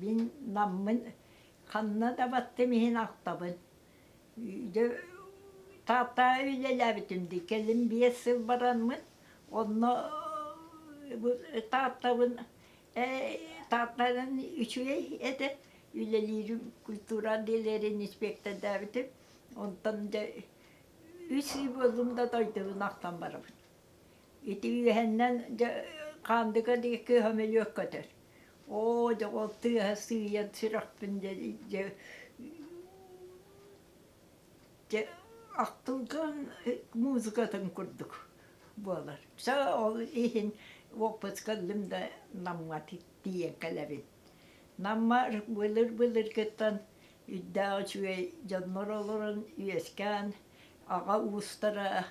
Мин Наммын ханна да баттым иһин ахтабын. Дьэ Тааттаҕа үлэлээбитим дии. Кэлин 5 сыл бараммын онно Тааттабын Тааттанан үчүгэй этэ. Үлэлиирим культура отделениетын инспектордаабытым. Онтон дьэ үс ый буоллум да дойдубун ахтан барабын. Ити үөһэннэн дьэ Хаандыга диэки көмөлүөк көтөр. Оо, дьэ ол тыаһа сыыйан сүрэхпин дьэ дьэ дьэ ахтылган музыкатын курдук буолар. Чэ ол иһин уоппуска ыллым да Намҥа тиийэн кэлэбин. Намма былыр-былыргыттан үрдээх үчүгэй дьоннор олорон үөскээн аҕа уустара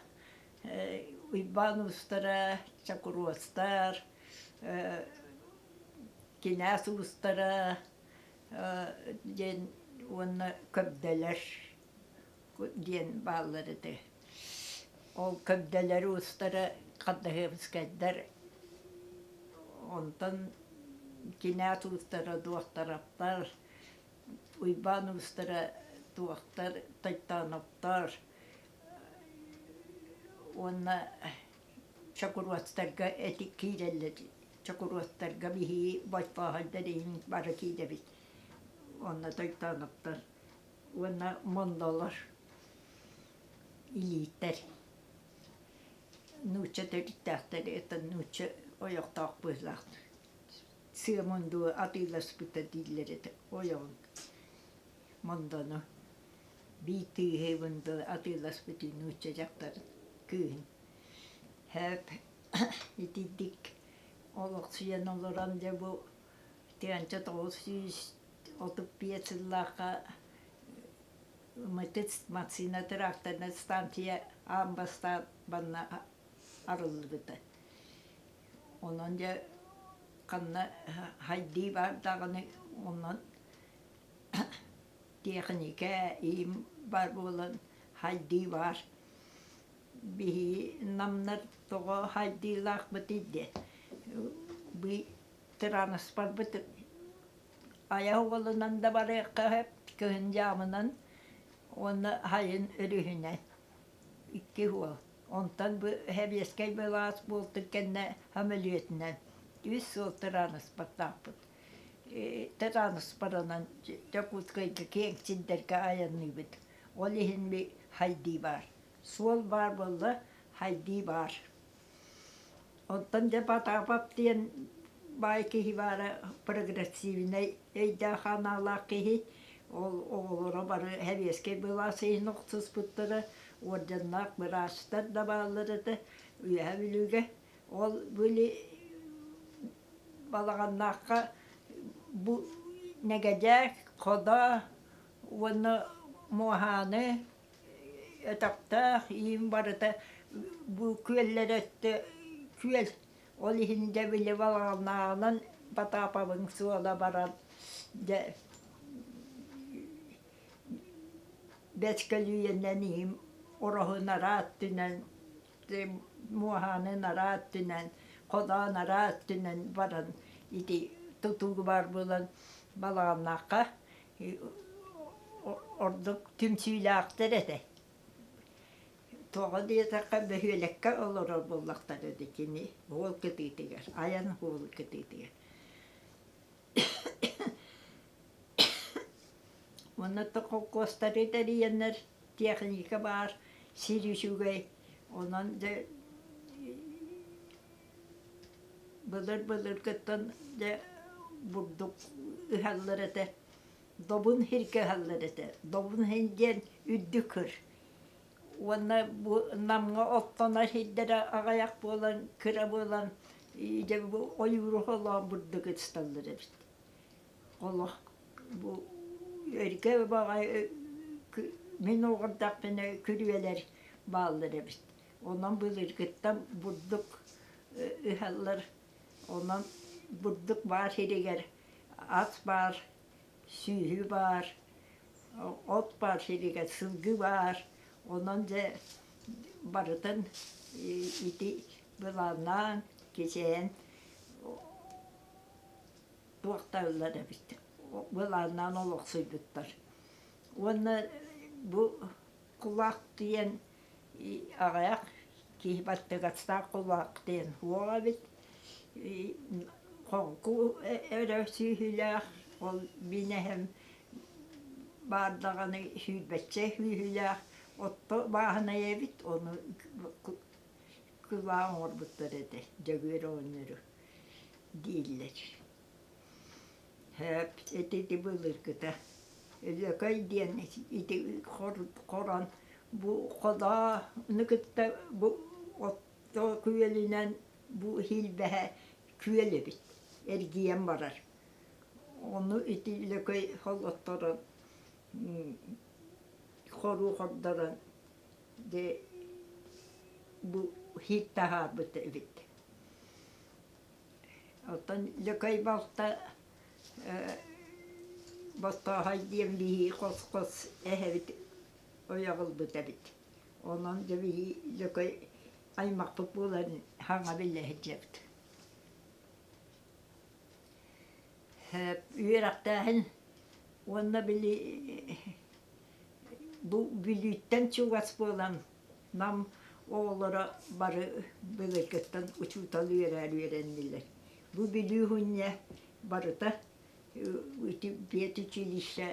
Уйбаан уустара, Чокуруостар, Кинээс уустара диэн уонна Көбдөлөр диэн бааллар этэ. Ол Көбдөлөр уустара Хаддаһыабыскайдар, онтон Кинээс уустара Дуохтараптар, Уйбаан уустара Туохтар, Тойтооноптор уонна Чокуруостарга эти киирэллэр. Чокуруостарга биһиги Бойпооһойдор иһин бары киирэбит. Уонна Тойтооноптор уонна Мондолор, Илииттэр. Нуучча төрүттээхтэр, это нуучча ойохтоох быһыылаах. Сыа мундугу атыыласпыта дииллэр этэ ойоҕун Мондону. Биир тыыһыбын да атыыласпыт нуучча дьахтарын кыыһын. Һээп итирдик олохсуйан олорон дьэ бу 1935 сыллаахха МТЦ массыына тракторнай станция аан бастаан манна арыллыбыта. Онон дьэ ханна хайдыы баар даҕаны онон Тиэхиньикэ иим баар буолан хайдыы баар. Биһиги намнар тоҕо хайдыылаахпытый диэ бу тырааныспарбыт айах уолунан да барыахха сөп, кыһын дьаамынан уонна сайын өрүһүнэн икки уол. Онтон бу сэбиэскэй былаас буолтун кэннэ сөмөлүөтүнэн үс суол тырааныспардаахпыт. Тырааныспарынан Дьокуускайга киэҥ сирдэргэ айанныыбыт. Ол иһин хайдыы баар. Суол баар буолла, хайдыы баар. Оттон дьэ Потапов диэн баай киһи баара прогрессивнай өйдөөх-санаалаах киһи. Ол оҕолоро бары сэбиэскэй былаас иһин охсуспуттара, уордьаннаах быраастар да бааллар этэ Үөһээ Бүлүүгэ. Ол били Балаҕаннаахха бу Нэгэдьээк, Ходо уонна Муоһааны өтөхтөөх иин барыта бу күөллэр өттө күөл. Ол иһин дьэ били Балаҕаннааҕынан Потаповыҥ суола баран дьэ бэс көлүйэнэн иһим Ороһу нараа өттүнэн муоһааны нараа өттүнэн, ходоо нараа өттүнэн баран ити тутуу баар буолан Балаҕаннаахха ордук түмсүүлээхтэр этэ. Тоҕо диэтэххэ бөһүөлэккэ олорор буоллахтара дии кини уол кытыытыгар, айан уол кытыытыгар. Уонна холкуостары тэрийэннэр тиэхиньикэ баар, сир үчүгэй, онон дьэ былыр-былыргыттан дьэ бурдук ыһаллар этэ, добун сиргэ ыһаллар этэ. Добун иһин диэн үрдүк кыр. Уонна бу Намҥа оттонор сирдэрэ аҕыйах буолан, кыра буолан, дьэ бу ойууру холоон бурдук ысталлар эбит. Олох бу өргө баҕайы мин оҕордохпуна күрүөлэр бааллар эбит. Онон былыргыттан бурдук ыһаллар. Онон бурдук баар сиригэр ас баар, сүөһү баар, от баар сиригэр сылгы баар. Онон дьэ барытын ити былааннаан, кичэйэн. туохтаыллар эбит, былааннаан олохсуйбуттар. Уонна бу кулаак диэн аҕыйах киһи баттыгастаах кулаак диэн суох эбит. Хоҥку өрө сүөһүлээх, ол мин эһэм баар даҕаны сүүрбэччэ сүөһүлээх отто бааһынай эбит, ону кылаа оҥорбуттар этэ Дьөгүөр оҕонньору дииллэр. Һээп ити ити былыргыта Өлөкөй диэн ити хорон бу ходоону кытта бу отто күөлүнэн бу иһилбэһэ күөл эбит эргийэн барар. Ону ити Лөкөй холотторон хоруу хордорон дьэ бу иһит таһаарбыт эбит. Оттон Лөкөй балта Боттооһой диэн биһиги хос-хос эһэбит ойох ылбыт эбит. Онон дьэ биһиги Лөкөй аймахпыт буолан хаҥа биллэ сылдьабыт. Үөрэхтээһин уонна били бу Бүлүүттэн чугас буолан Нам оҕолоро бары былыргыттан учуутал үөрээр үөрэннилэр. Бу Бүлүү Һунньа барыта ити педучилище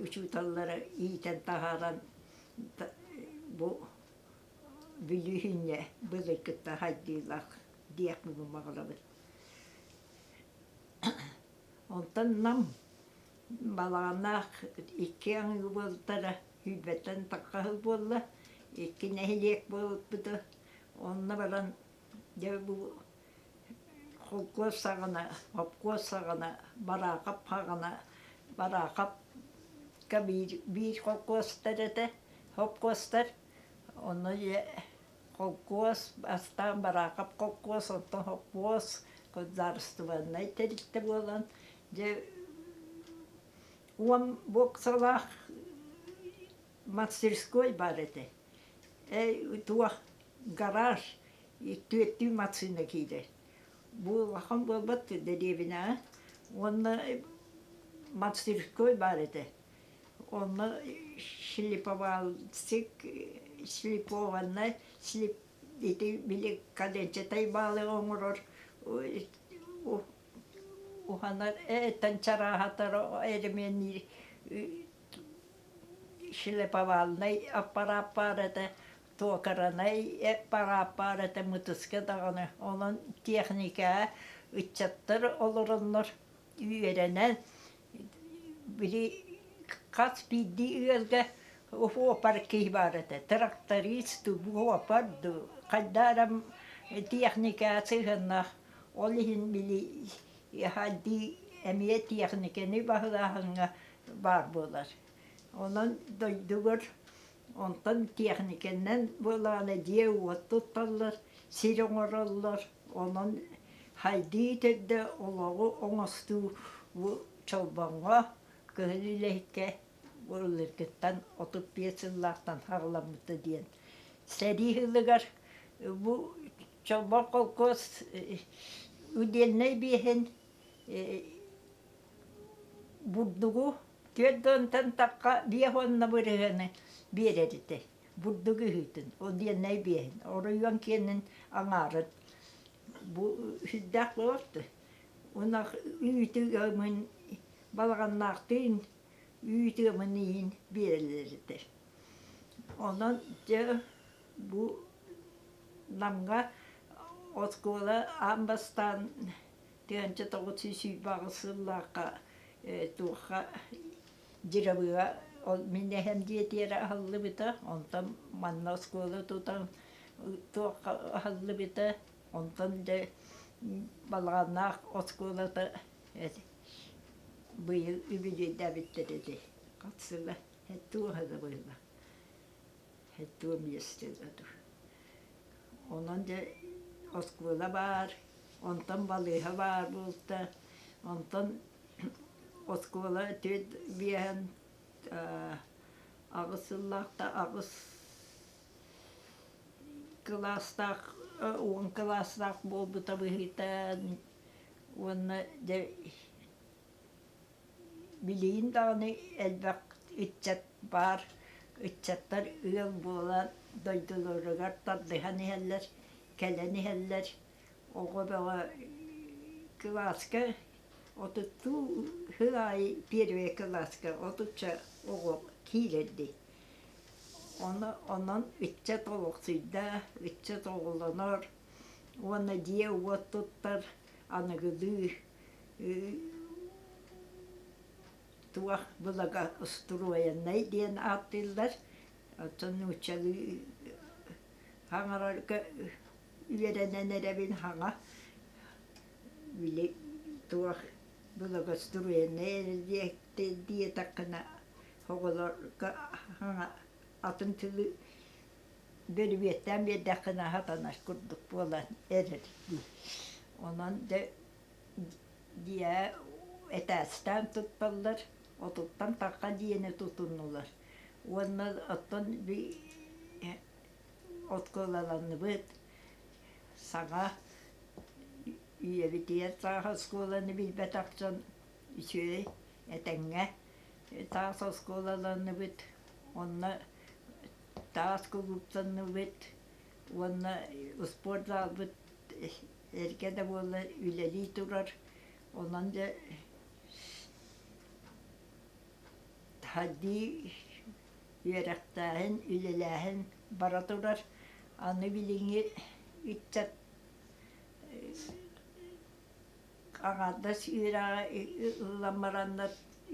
учууталлара иитэн таһааран бу Бүлүү Һүнньэ былыргыттан хайдыылаах диэхпин баҕарабын. Онтон Нам Балаҕаннаах икки аҥыы буолтара сүүрбэттэн тахха сыл буолла, икки нэһилиэк буолбута. Онно баран дьэ бу холкуос саҕана, хопкуос саҕана, Бараахап саҕана Бараахапка биир, биир холкуостар этэ, хопкуостар. Онно дьэ холкуос, бастаан Бараахап холкуос, онтон хопкуос государственнай тэрилтэ буолан дьэ уон боксалаах мастерской баар этэ. Туох гараж түөртүү массыына киирэр. Бу улахан буолбат дэриэбинэҕэ. Уонна мастерской баар этэ. Онно шлиповальщик шлипованнай шлип ити били калечатай баалы оҥорор уһанар эттэн чарааһатар элэмиэнниир шлиповальнай аппараат баар этэ токарнай аппараат баар этэ мытыска даҕаны онон техникаҕа ыччаттар олороннор үөрэнэн били хас биирдии ыалга уопар киһи баар этэ тракторист дуу уопар дуу хайдах эрэ техникаҕа сыһыаннаах ол иһин били дии эмиэ тиэхиникэни баһылааһыҥҥа баар буолар. Онон дойдугар онтон тиэхиникэннэн буолаҕына дьиэ-уот тутталлар, сир оҥороллор, онон хайдыы төрдө олоҕу оҥостуу бу Чолбоҥҥо кыһыл үлэһиккэ былыргыттан 35 сыллаахтан саҕаламмыта диэн. Сэрии сылыгар бу Чолбон холкуос удельнай биэһин бурдугу түөрт уонтан тахха биэс уонна бырыһыаны биэрэр этэ бурдук ыһыытын удельнай биэһин оройуон киэнин аҥаарын бу сүрдээх буолар ынах үүтү ыамын балаҕаннаахтыын үүт ыамын иһин биэрэллэр этэ онон дьэ бу Намҥа оскуола аан бастаан 1928 сыллаахха туохха Дьырабыга ол мин эһэм дьиэтигэр аһыллыбыта, онтон манна оскуола тутан туохха аһыллыбыта, онтон дьэ Балаҕаннаах оскуолата быйыл үбүлүөйдээбиттэр этэ хас сыла туох эрэ быһыылаах Туом миэстэлэр дуу. Онон дьэ оскуола баар, онтон балыыһа баар буолта, онтон оскуола түөрт биэһэн аҕыс сыллаахта аҕыс кылаастаах уон кылаастаах буолбута быһыыта. Уонна дьэ билигин даҕаны элбэх ыччат баар, ыччаттар ыал буолан дойдуларыгар тардыһан иһэллэр, кэлэн иһэллэр. Оҕо бөҕө кылааска отуттуу сыл аайы первый кылааска отучча оҕо киирэр дии. Ону онон ыччат олохсуйда, ыччат оҕолонор уонна дьиэ-уот туттар, аныгылыы туох благоустроеннай диэн ааттыыллар. Оттон нууччалыы хаҥарарга үөрэнэн эрэбин хаҥа били туох благоустроеннай эрэ диэтэххинэ оҕолорго хаҥа атын тылы бөрүбүөттээн биэрдэххинэ сатанар курдук буолан эрэр дии. Онон дьэ дьиэ этээстээн тутталлар, отуттан тахха дьиэни тутуннулар. Уонна оттон оскуолаланныбыт, саҥа үйэбитигэр саас оскуоланы билбэтэх дьон үчүгэй этэҥҥэ таас оскуолаланныбыт, онно таас кулууптанныбыт уонна успуорт залбыт эргэ да буоллар үлэлии турар. Онон дьэ таһырдыы үөрэхтээһин, үлэлээһин бара турар. Аны билиҥҥи ыччат аҥаардас үөрэҕи ылан бараннар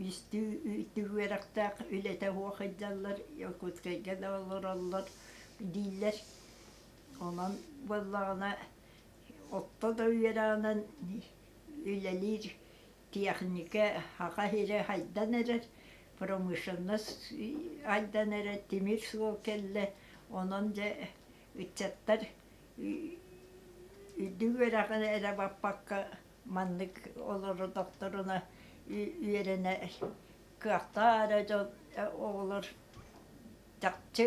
үстүү үрдүк үөрэхтээх үлэтэ суох сылдьаллар, Якутскайга да олороллор дииллэр. Онон буоллаҕына орто да үөрэҕинэн үлэлиир тиэхиньикэ саха сирэ сайдан эрэр, промышленность сайдан эрэр, тимир суол кэллэ. Онон дьэ ыччаттар үрдүк үөрэҕи эрэ баппакка маннык олордохторуна үөрэнэ кыахтаах эрэ дьон оҕолор чахчы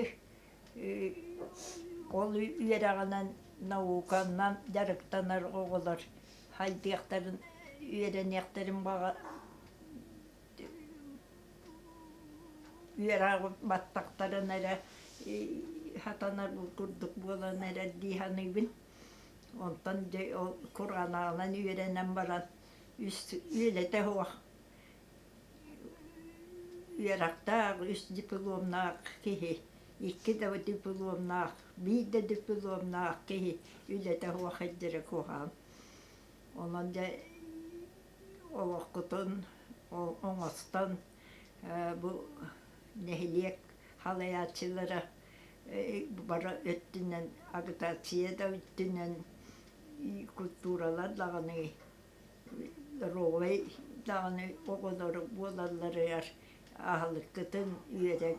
ол үөрэҕинэн науканан дьарыктанар оҕолор хайдыахтарын үөрэниэхтэрин баҕа үөрэҕи баттахтарын эрэ сатанар курдук буолан эрэр дии саныыбын. Онтон дьэ ол кураанааҕынан үөрэнэн баран үс үлэтэ суох үөрэхтээх, үс дипломнаах киһи, икки да дипломнаах, биир да дипломнаах киһи үлэтэ суох сылдьара куһаҕан. Онон дьэ олоххутун оҥостон бу нэһилиэк салайааччылара бары өттүнэн агитация да өттүнэн культуралар даҕаны здоровай даҕаны оҕолору буолалларыгар аһылыккытын үөрэ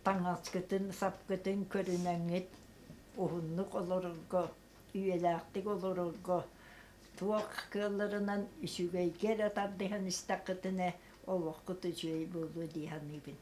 таҥаскытын сапкытын көрүнэҥҥит уһуннук олорорго үйэлээхтик олорорго туох кыалларынан үчүгэйгэ эрэ тардыһан истэххитинэ олоххут үчүгэй буолуо дии саныыбын.